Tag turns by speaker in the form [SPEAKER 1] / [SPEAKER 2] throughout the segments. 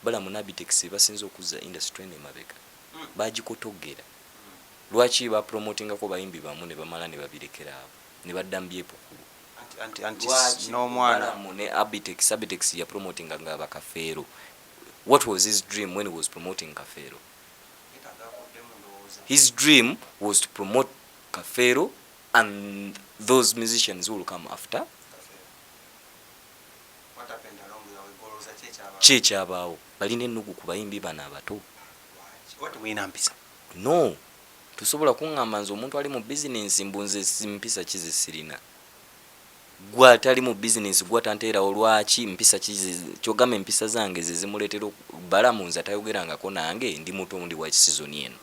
[SPEAKER 1] Balamu n'Abitex basinze okuzza industry eno emabega. Bagikotogera. Lwaki bapromotingako bayimbi bamu ne bamala ne babirekera awo ne badda mu byepukulu?
[SPEAKER 2] Anti
[SPEAKER 1] Lwaki
[SPEAKER 2] n'omwana
[SPEAKER 1] Balamu ne Abitex? Abitex yapromotinga nga Bakafeero. What was his dream when he was promoting Kafeero? His dream was to promote Kafeero and those musicians who will come after. Ki ekyabaawo? Balina ennugu ku bayimbi bano abato.
[SPEAKER 2] Temulina mpisa.
[SPEAKER 1] No, tosobola kuŋŋamba nze omuntu ali mu bizinensi mbu nze mpisa ki zesirina. Gwe atali mu bizinensi, gwe atanteerawo, lwaki mpisa ki kyogamba empisa zange ze zimuleetera Balamu nze atayogerangako nange, ndi muto, ndi wa sizoni eno.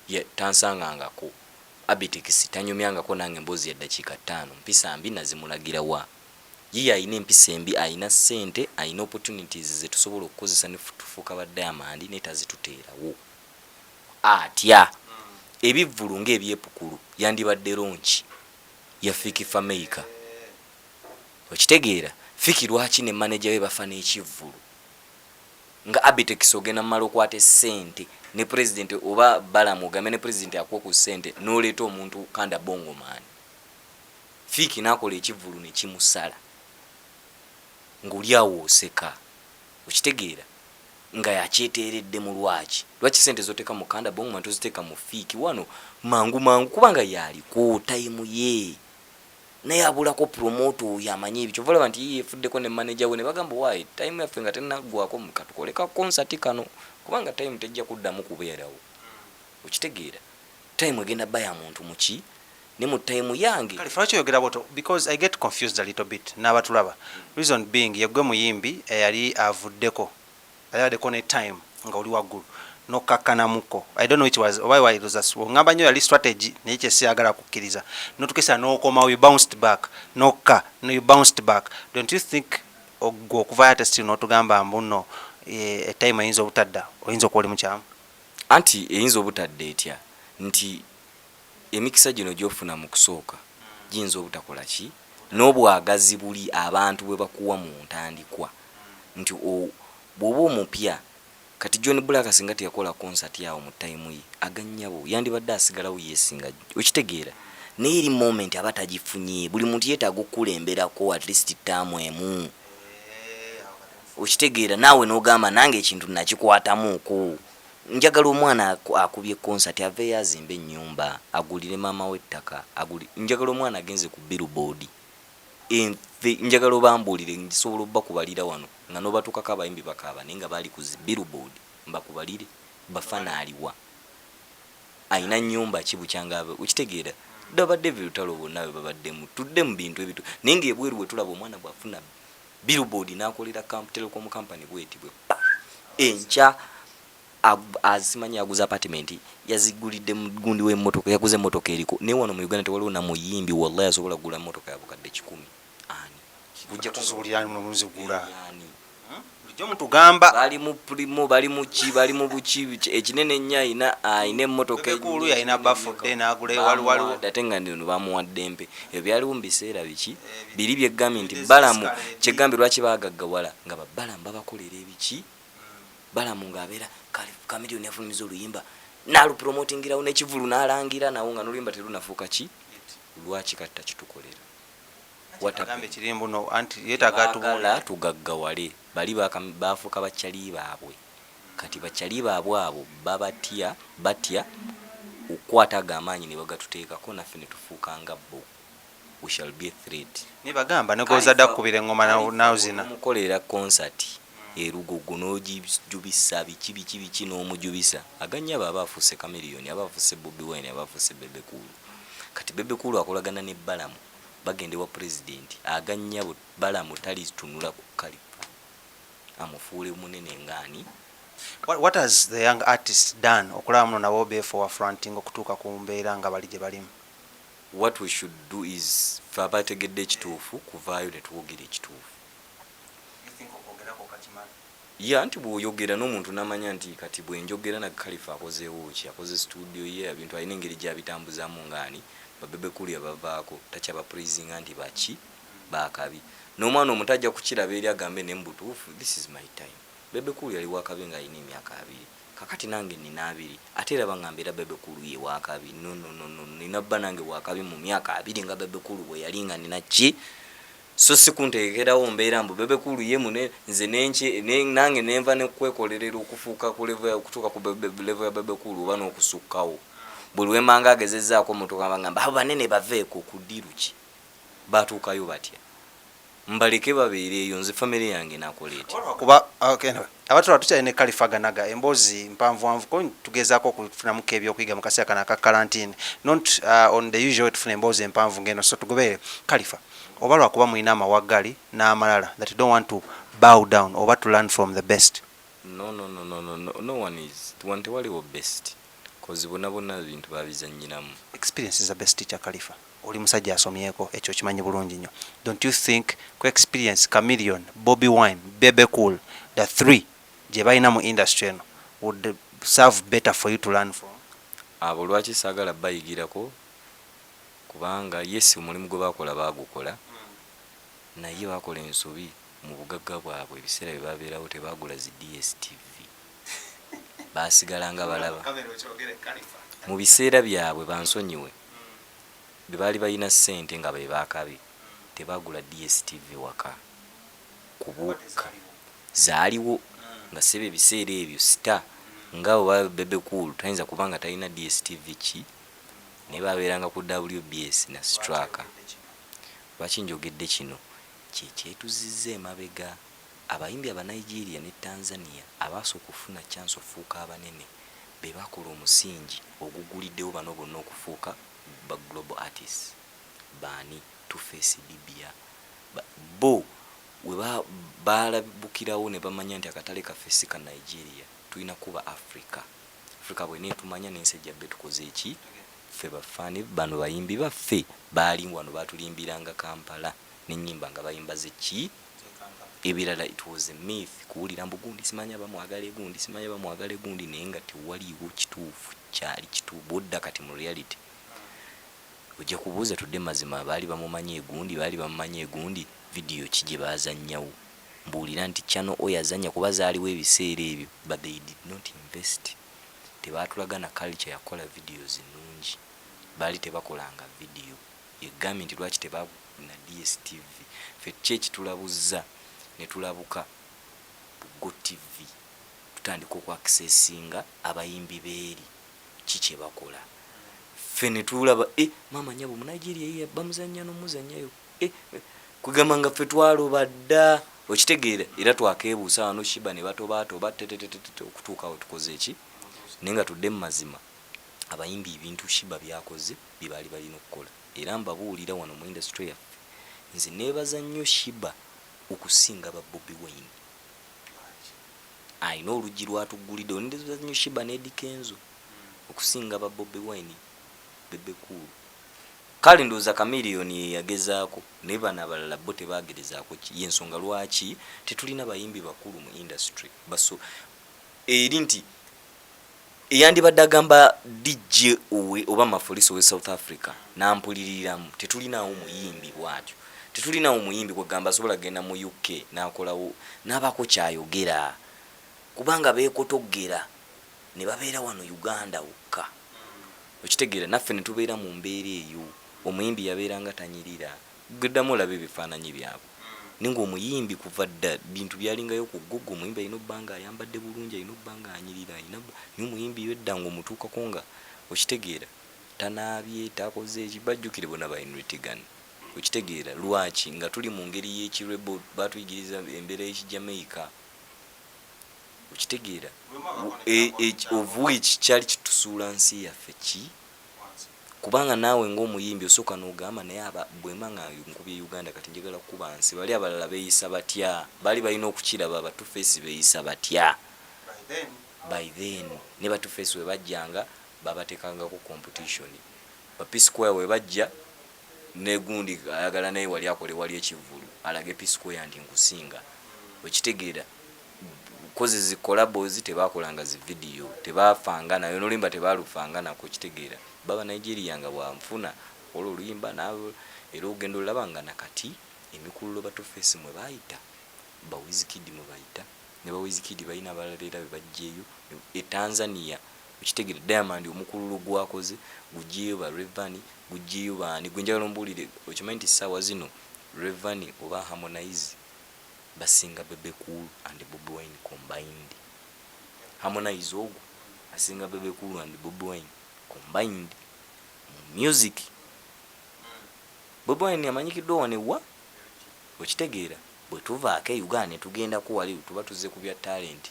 [SPEAKER 1] Ye tansangangako. Abitex tanyumyangako nange emboozi ya ddakiika 5. Mpisa mbi nazimulagira wa? Ye alina empisa embi, alina ssente, alina opportunities zetusobola okukozesa ne tufuuka ba diamond, naye tazituteerawo. Atya ebivvulu ng'ebyepukulu yandibadde launch ya Fik Fameica. Okitegeera? Fik lwaki ne manager we bafa n'ekivvulu nga Abitex ogenda mumala okwata essente ne president oba Balamu, ogambe ne president akuwa ku ssente n'oleeta omuntu Kanda Bongo Man? Fik n'akola ekivvulu ne kimusala ng'oli awo oseka. Okitegeera nga yakyeteeredde mu? Lwaki sente zoteeka mu Kanda Bongo Man toziteeka mu Fik wano mangu mangu, kubanga yaliko time ye, naye abulako promoter oyo amanyi ebyo? Kyova olaba nti ye yeefuddeko ne manager we ne bagamba, "Waayi, time yaffe nga tenaggwako, katukole ka concert kano," kubanga time tejja kuddamu kubeerawo. Okitegeera? Time egenda bba ya muntu muki ne mu time yange.
[SPEAKER 2] Kale lwaki oyogera bwotyo? Because I get confused a little bit n'abatulaba. Reason being, yegwe muyimbi eyali avuddeko, ayaddeko ne time nga oli waggulu nokakkanamuko. I don't know which was, oba ngamba nnyo yali strategy, naye kyesiyagala kukkiriza. Notukesa n'okomawo, you bounced back, nokka no, you bounced back. Don't you think gwe okuvayo ate still n'otugamba mbu nno etime eyinza obutadda, oyinza okuba oli mukyamu?
[SPEAKER 1] Anti eyinza obutadda etya nti emikisa gino gyofuna mu kusooka giyinza obutakola ki, n'obwagazi buli abantu bwe bakuwa mu ntandikwa nti bw'oba omupya. Kati John Blaq singa teyakola concert awo mu time ye, aganyabo yandibadde asigalawo yesinga. Okitegeera? Naye eri moment aba tagifunye. Buli muntu yeetaaga okukulemberako at least ttaamu emu. Okitegeera? Naawe n'ogamba, "Nange ekintu nakikwatamuuko." Njagala omwana akubye concert aveeyo azimbe ennyumba, agulire maama we ettaka. Njagala omwana agenze ku billboard. Njagala obambuulire, nsobola obbakubalira wano nga nobatuukako abayimbi bakaaba, naye nga baali ku zi billboard. Mbakubalire bafana aliwa, ayina nyumba ki bukyanga? Okitegeera? Babadde lutalo bonna bwe babaddemu, tudde mu bintu ebitu, naye ngaebweru bwe tulaba omwana bwafuna billboard n'akolera telecom company bweti bwe pa enkya azimanyi, aguza apartment, yazigulidde mugundi w'emmotoka, yaguze emmotoka eriko. Naye wano mu Uganda tewaliwo namuyimbi wallahi asobola kugula mmotoka ya bukadde 100. Ani?
[SPEAKER 2] Tuzuulira muzigula.
[SPEAKER 1] Ani?
[SPEAKER 2] Bulijjo mutugamba.
[SPEAKER 1] Bali mu primo, bali mu ki, bali mu buki ekinene ennyo, ayina emmotoka.
[SPEAKER 2] Bebe Cool yalina bafudde n'agulayo, waliwo
[SPEAKER 1] Ate nga nno bamuwadde empe. Ebyo byaliwo mu biseera biki biri byeggambye nti Balamu kyegambye lwaki bagaggawala nga babalamu babakolera ebiki. Balamu ng'abeera Chameleone yafulumiza oluyimba n'alupromotingirawo n'ekivulu n'alangira nawo nga n'oluyimba terunafuuka ki. Lwaki kati takitukolera? What
[SPEAKER 2] agambe kirimbu no anti yeetaaga.
[SPEAKER 1] Baagala tugaggawale. Bali bafuuka bakyali baabwe. Kati bakyali baabwe abo babatya, batya okukwata ago amaanyi ne bagatuteekako naffe ne tufuuka nga bo. We shall be a threat.
[SPEAKER 2] Naye bagamba negozadde akubira engoma nawzina.
[SPEAKER 1] Omukolera concert erugogo n'ogijubisa biki biki biki n'omujubisa aganyaba, aba afuuse Chameleone, aba afuuse Bobi Wine, aba afuuse Bebe Cool. Kati Bebe Cool akolagana ne Balamu, bagenda ewa pulezidenti. Aganyabo Balamu talitunula ku Kalifa amufuule munene ngaani.
[SPEAKER 2] What has the young artist done okulaba muno nabo beforefronting okutuuka ku mbeera nga bali gye balimu?
[SPEAKER 1] What we should do is fe abategedde ekituufu kuvaayo ne twogera ekituufu. Ya, nti bw'oyogera n'omuntu n'amanya nti kati bwe njogera na Kalifa akozeewo ki, akoze studio ye, ebintu alina engeri gy'abitambuzaamu ngaani. Ba Bebe Cool yabavaako, takyabapraisinga nti baki bakabi. N'omwana omuto ajja kukiraba eri agambe, "Ne mu butuufu, this is my time." Bebe Cool yali wakabi nga alina emyaka 20. Kakati nange nina 20, ate era baŋŋamba era Bebe Cool ye wakabi. No, no, no, no, nina bba nange wakabi mu myaka 20 nga Bebe Cool bwe yali nga nina ki. So si kuntegekerawo mbeera mbu Bebe Cool ye mune, nze nenki nange nenva nekwekolerera okufuuka ku level, okutuuka ku level ya Bebe Cool oba n'okusukkawo. Buli lwemanga agezezzaako omuntu ngamba abo banene baveeko ku ddiiru ki, batuukayo batya? Mbaleke babeere eyo, nze famire yange nakola etya?
[SPEAKER 2] Kuba okay, anyway, abatula tukyali ne Kalifa Ganaga, emboozi mpanvuwanvu ko tugezaako okufunamuko ebyokuyiga mu kaseera kano aka quarantine, not on the usual tufuna emboozi empanvu ngeno. So tugoberere Kalifa, oba lwakuba mulina amawaggali n'amalala that you don't want to bow down oba to learn from the best.
[SPEAKER 1] No, no, no, no, no, no, no one is one, tewaliwo best, 'cause bonna bonna bintu babizannyiramu.
[SPEAKER 2] Experience is the best teacher. Kalifa, oli musajja asomyeko, ekyo okimanyi bulungi nnyo. Don't you think ku experience Chameleon, Bobby Wine, Bebe Cool, the three gye balina mu industry eno would serve better for you to learn from?
[SPEAKER 1] Abo lwaki saagala bayigirako? Kubanga yes, omulimu gwe bakola bagukola, naye bakola ensobi mu bugagga bwabwe. Ebiseera bye babeerawo tebagula zi DStv, basigala nga balaba mu biseera byabwe. Bansonyiwe, bwe baali balina ssente nga be bakabi, tebagula DStv waka kubuuka, zaaliwo nga sebe. Ebiseera ebyo star nga oba Bebe Cool tayinza kubanga talina DStv ki, naye babeeranga ku WBS na Straka. Lwaki njogedde kino? Kyekyetuzizza emabega. Abayimbi Abanigeria ne Tanzania abaasooka okufuna chance ofuuka abanene be bakola omusingi oguguliddewo bano bonna okufuuka ba global artists. Baani? 2Face Idibia, bo we balabukirawo ne bamanya nti akatale kaffe si ka Nigeria, tulina kuba Africa. Africa bwena etumanya n'ensi ejja bbe tukoze eki ffe bafaani bano bayimbi baffe baali wano batulimbiranga Kampala n'ennyimba nga bayimba zeki ebirala. It was a myth kuwulira mbu gundi simanya bamwagala egundi, simanya bamwagala egundi, naye nga tewaliiwo kituufu kyali kituufu. Bwodda kati mu reality ojja kubuuza, tudde mazima, baali bamumanyi egundi, baali bamumanyi egundi, vidiyo ki gye baazannyawo? Mbuulira nti channel O yazannya kuba zaaliwo ebiseera ebyo, but they did not invest. Tebaatulaga na culture yakukola videos nnungi, baali tebakolanga vidiyo. Egambye nti lwaki tebana DStv? Ffe ki ekitulabuzza ne tulabuka Go TV, tutandika okwakisesinga abayimbi beeri ki kye bakola, ffe ne tulaba e maama nyabo mu Nigeria ye bamuzannya n'omuzannyayo e, kwegamba nga ffe twaloba dda. Okitegeera? Era twakeebuusa wano Sheebah ne batobaatoba tetetetete okutuuka awo tukoze eki. Naye nga tudde mu mazima, abayimbi ebintu Sheebah byakoze bye baali balina okukola. Era mbabuulira wano mu industry yaffe, nze neebaza nnyo Sheebah okusinga ba Bobi Wine. Alina oluggi lwatugguliddewo. Neebaza nnyo Sheebah ne Eddy Kenzo okusinga ba Bobi Wine, Bebe Cool. Kale ndowooza Chameleone ye yagezaako, naye bano abalala bo tebagerezaako. Ki yensonga lwaki tetulina bayimbi bakulu mu industry baso eri nti eyandibadde agamba DJ owe oba Maphorisa owe South Africa nampuliriramu? Tetulinaawo muyimbi bwatyo, tetulinaawo muyimbi kwegamba asobola kugenda mu UK nakolawo n'abaako kyayogera, kubanga beekotogera ne babeera wano Uganda wokka. Okitegeera? Naffe ne tubeera mu mbeera eyo. Omuyimbi yabeeranga tanyirira, geddamu olabe ebifaananyi byabwe. Naye ngaomuyimbi kuva dda bintu byalingayo ku Google, omuyimbi alina obba nga ayambadde bulungi, alina obba nga anyirira, alina. Naye omuyimbi edda nga omutuukako nga okitegeera tanaabye, takoze eki, bajjukire bonna ba Henry Tigan. Okitegeera? Lwaki nga tuli mu ngeri y'ekirebel, batuyigiriza embeera y'ekijamaica. Okitegeera? Of which kyali kitusuula nsi yaffe ki, kubanga naawe ngaomuyimbi osooka n'ogamba, naye aba bwemba nga nkubye Uganda, kati njagala kukuba nsi, bali abalala beeyisa batya? Baali balina okukiraba ba 2Face beeyisa batya by then. Ne ba 2Face we bajjanga babatekangako competition. Ba P Square we bajja negundi ayagala naye wali akole wali ekivvulu alage P Square nti nkusinga. Okitegeera? Kozi zi collabos tebakolanga zi video, tebafanga nayo nolimba tebalufanga nako. Kitegeera baba Nigeria nga bwanfuna okola oluyimba nawe era ogenda olaba nga nakati emikululo ba 2Face mwe bayita, ba Wizkid mwe bayita. Ne ba Wizkid balina abalala era be baggyeyo e Tanzania. Okitegere, Diamond omukululo gwakoze gugyeyo ba Rayvanny, gugyeyo baani. Gwe njagala ombuulire, okimanyi nti ssaawa zino Rayvanny oba Harmonize basinga Bebe Cool and Bobi Wine combined? Harmonize ogwo asinga Bebe Cool and Bobi Wine combined mu music. Bobi Wine amanyikiddwa wano ewa, okitegeera? Bwe tuvaako e Uganda ne tugendako wali, tuba tuzze ku bya talent,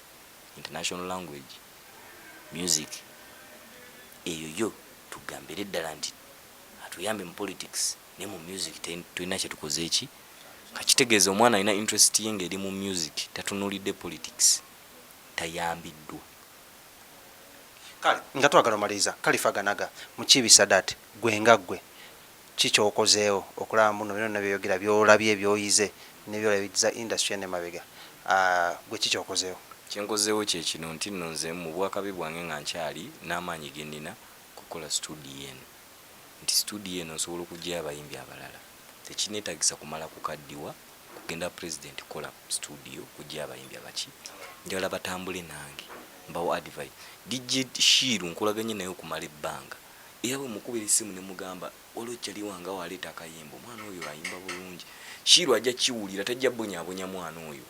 [SPEAKER 1] international language music eyo yo tugambire ddala nti atuyambe mu politics, naye mu music tulina kyetukoze. Eki kakitegeeza omwana alina interest ye ngaeri mu music, tatunulidde politics, tayambiddwa.
[SPEAKER 2] Kale nga twagala omaliriza, Kalifa Ganaga Mukiibi Sadat, gwe nga ggwe kikyokozeewo okulaba muno byonna byeyogera, byolabye, byoyize nebyolabye industry ene mabega, gwe kikyokozeewo?
[SPEAKER 1] Kyenkozeewo kyekino nti nno nze mu bwakabi bwange nga nkyali n'amaanyi ge nnina kukola studio eno, nti studio eno nsobola okugyayo abayimbi abalala. Tekineetagisa kumala kukaddiwa kugenda president kukola studio kugyayo abayimbi abaki. Njagala batambule nange, mbawo advice. DJ Shiru nkolaganye naye okumala ebbanga, era bwe mukubira essimu ne mugamba waliwo kyali wange awo aleeta akayimba, omwana oyo ayimba bulungi, Shiru ajja kiwulira, tajja bonyaabonya mwana oyo.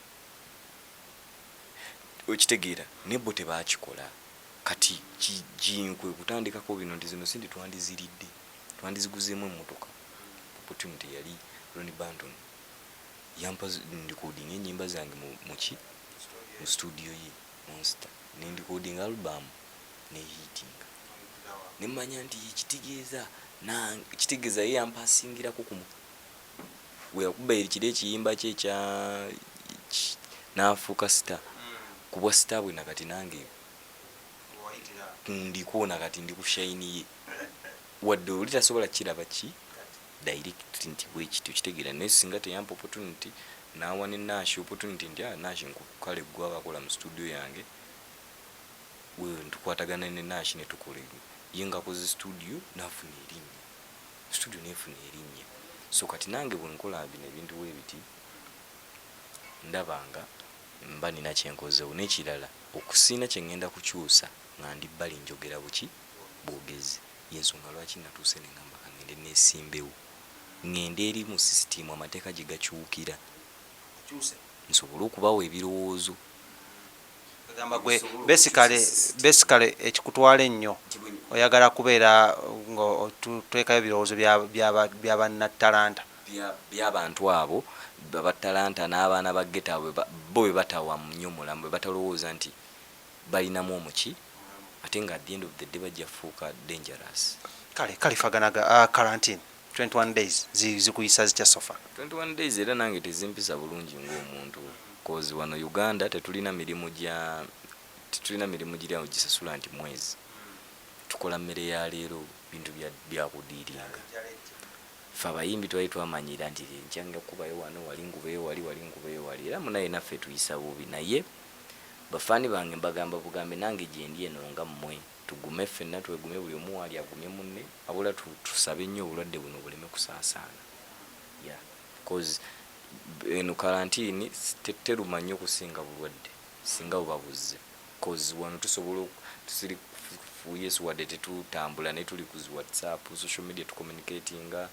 [SPEAKER 1] Okitegeera? Naye bo tebakikola. Kati kinkwe kutandikako bino nti zino sente twandiziridde, twandiziguzeemu emmotoka. Opportunity yali Ronnie Banton yampa ndikodinga enyimba zange muki mu studio ye Monster, nendikodinga album nehitinga, nemanya nti kitegeeza kitegeeza ye yampasingirako ku weyakuba kiri ekiyimba kye ekya nafuuka star kubwa star bwe. Nakati nange ndiko, nakati ndi ku shine ye, wadde oli tasobola kiraba ki direct nti bwekityo. Kitegeera? Naye singa teyampa opportunity, nawa ne Nash opportunity nti, ah, Nash kale gwe abakola mu studio yange, tukwatagana ne Nash netukola ye ngakoze studio, nafuna erinnya, studio nefuna erinnya. So kati nange bwenkola bino ebintu bwebiti, ndaba nga mba nina kyenkozewo. N'ekirala, okusiina kyengenda kukyusa nga ndi bbali njogera buki bwogezi, yensonga lwaki natuuse neŋamba kangende nesimbewo, ŋŋende eri mu sisitimu amateeka gye gakyukira, nsobole okubawa ebirowoozo.
[SPEAKER 2] Gamba gwe basically ekikutwala ennyo, oyagala kubeera nga otuteekayo ebirowoozo bya bannatalanta.
[SPEAKER 1] By'abantu abo abatalanta n'abaana ba ghetto abo bo be batawa nnyo mulamu, bwe batalowooza nti balinamu omuki, ate nga at the end of the day bajja fuuka dangerous.
[SPEAKER 2] Kale Kalifa Ganaga, quarantine 21 days zikuyisa zitya so far?
[SPEAKER 1] 21 days era nange tezimpisa bulungi ng'omuntu, cause wano Uganda tetulina mirimu gya, tetulina mirimu giri awo gisasula nti mwezi tukola mmere ya leero, bintu byakudiiringa. Ffe abayimbi twali twamanyira nti nkyanga kubayo wano, wali nkubeyo wali, wali nkubeyo wali, era munaye naffe tuyisa bubi. Naye bafaani bange mbagamba bugambe, nange gyendi eno nga mmwe, tugume ffenna, twegume, buli omu waali agumye munne. Wabula tusabe nnyo obulwadde buno buleme kusaasaana, yeah, cause eno karantini teruma nnyo kusinga bulwadde singa buba buzze, cause wano tusobola tusiri yes, wadde tetutambula, naye tuli ku zi WhatsApp, social media, tucommunicatinga,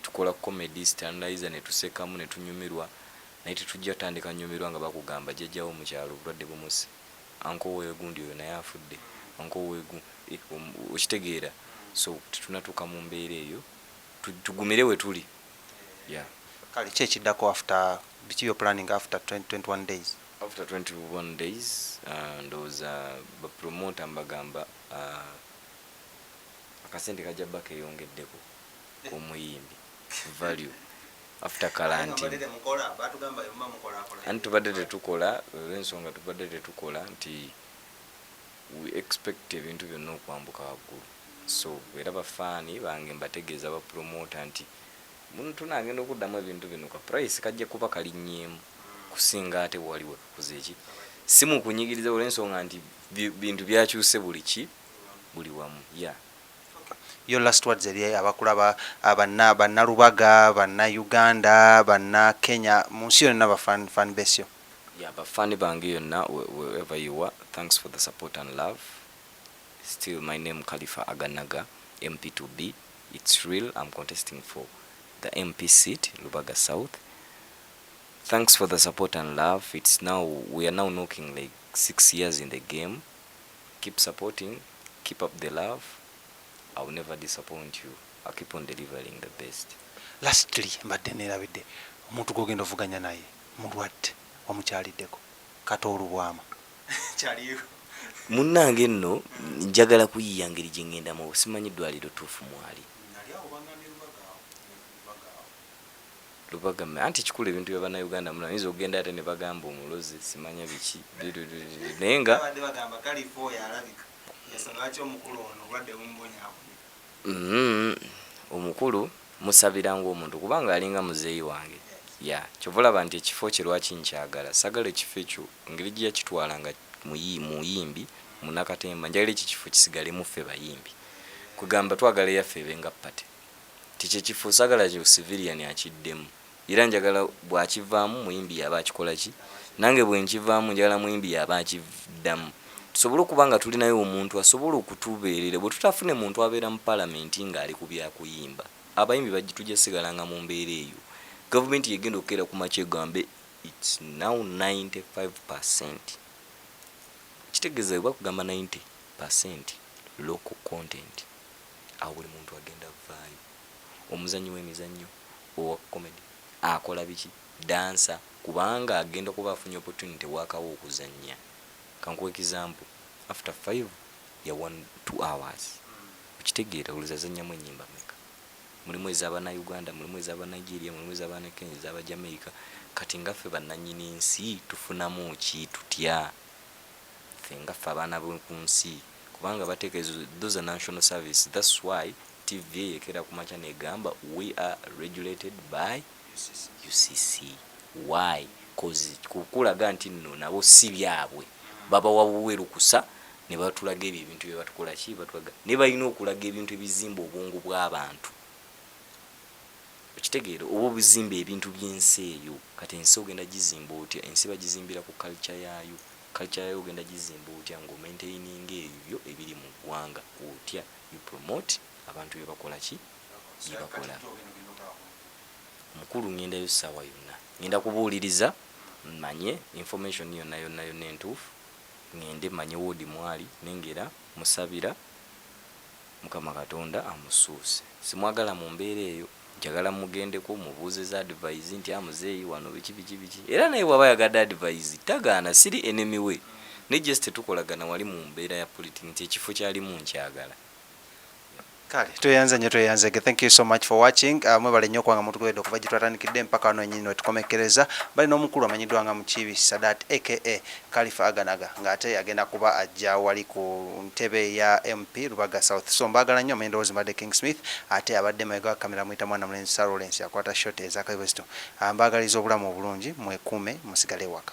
[SPEAKER 1] tukola comedy standizer netusekamu netunyumirwa. Naye tetujja tandika nyumirwa nga bakugamba jjajjawo mukyalo obulwadde bumuse, uncle wegundi oyo naye afudde, uncle wegu okitegeera? So tetunatuuka mu mbeera eyo, tugumire we tuli, yeah.
[SPEAKER 2] Kale ki ekiddako after, biki byo planning after 20, 21 days?
[SPEAKER 1] After 21 days, ndowooza bapromota mbagamba, akasente kajja bba keyongeddeko omuyimbi value after quarantine. Anti tubadde tetukola olw'ensonga tubadde tetukola nti we expect ebintu byonna okwambuka waggulu. So era bafaani bange mbategeeza, bapromota nti muno tunagenda okuddamu ebintu bino, ka price kajja kuba kalinnyeemu kusinga ate wali wekakoze eki. Si mu kunyigiriza, olw'ensonga nti bintu byakyuse buli ki buli wamu, yeah.
[SPEAKER 2] Your last words eri abakulaba, banna bannalubaga, banna Uganda, banna Kenya, mu nsi yonna, ba fan base yo.
[SPEAKER 1] Yeah, bafani bange yonna, wherever you are, thanks for the support and love. Still my name Khalifa Aganaga, MP2B. It's real, I'm contesting for the MP seat, Lubaga South. Thanks for the support and love. It's now, we are now knocking like 6 years in the game. Keep supporting, keep up the love. I will never disappoint you. I'll keep on delivering the best.
[SPEAKER 2] Lastly, mbadde neerabidde, omuntu gwogenda ovuganya naye mulwadde, wamukyaliddeko kata olubwama?
[SPEAKER 1] Munnange nno njagala kuyiiya ngeri gye ŋŋendamu, simanyi ddwaliro tuufu mwali Lubaga. Anti kikulu ebintu bya Bannayuganda, mula ayinza okugenda ate ne bagamba omulozi, simanya biki, naye nga
[SPEAKER 2] Babadde bagamba Kalifa oyo alabika yensonga lwaki omukulu ono obulwadde bumubonyaabonya.
[SPEAKER 1] Omukulu musabira ngaomuntu kubanga alinga muzeeyi wange. Ya, kyova olaba nti ekifo kye lwaki nkyagala, sagala ekifo ekyo engeri gye yakitwala nga muyimbi munakatemba. Njagala ekyo kifo kisigalemu ffe bayimbi, kugamba twagala eyaffe ebenga party tikyekifo, sagala kyo civilian akiddemu. Era njagala bwakivaamu muyimbi yaba akikola ki, nange bwenkivaamu njagala muyimbi yaba akiddamu, tusobole okuba nga tulinayo omuntu asobola okutubeerera. Bwe tutafune muntu abeera mu palamenti ng'ali ku byakuyimba, abayimbi bajja tujja sigalanga mu mbeera eyo. Gavumenti yegenda okukeera ku makya egambe its now 95%. Kitegeeza bwe bakugamba 90% local content, awo buli muntu agenda vaayo, omuzanyi w'emizannyo, owa comedy, akola biki, dansa, kubanga agenda kuba afunye opportunity wakawo okuzannya. Kankuwa example, after 5 ya 1 2 hours, okitegeera, olowooza azannyamu ennyimba meka? Mulimu ez'abannayuganda, mulimu ez'abanigeria, mulimu ez'abanakenya, ez'abajamaica. Kati nga ffe bannannyini nsi tufunamu ki? Tutya ffe nga ffe abaana b'oku nsi? Kubanga bateeka those are national service. That's why TV eyekera ku makya negamba we are regulated by UCC. Why? 'Cause kukulaga nti nno nabo si byabwe, babawa buwe lukusa ne batulaga ebyo ebintu bye batukola ki, batulaga ne balina okulaga ebintu ebizimba obwongo bw'abantu, okitegeera, oba obuzimba ebintu by'ensi eyo. Kati ensi ogenda gizimba otya? Ensi bagizimbira ku culture yaayo. Culture yaayo ogenda gizimba otya ng'omaintaininga ebyo ebiri mu ggwanga? Otya you promote abantu bye bakola ki, bye bakola? Mukulu ngendayo ssaawa yonna, ngenda kubuuliriza manye information yonna yonna yonna entuufu, ngende manye woodi mwali, nengera musabira Mukama Katonda amusuuse. Simwagala mu mbeera eyo, njagala mugendeko mubuuzeza advice nti amuzeeyi wano biki biki biki. Era naye bw'aba yagadde advice tagaana, siri enemy we, naye just tetukolagana wali mu mbeera ya politics nti ekifo kyalimu nkyagala.
[SPEAKER 2] Kale tweyanze nnyo, tweyanzege. Thank you so much for watching. Mwebale nnyo okubanga mutugoyedde okuva gye twatandikidde mpaka wano wennyini wetukomekkereza. Bali n'omukulu amanyiddwa nga Mukiibi Sadat aka Khalifa Aganaga, ng'ate agenda kuba ajja wali ku ntebe ya MP Lubaga South. So mbaagala nnyo. Amanyi mbadde King Smith, ate abadde mabega wa kamera muyita mwana mulenzi Sir Lawrence, akwata shot ezakabwezito. Mbaagaliza obulamu obulungi, mwekuume, musigale ewaka.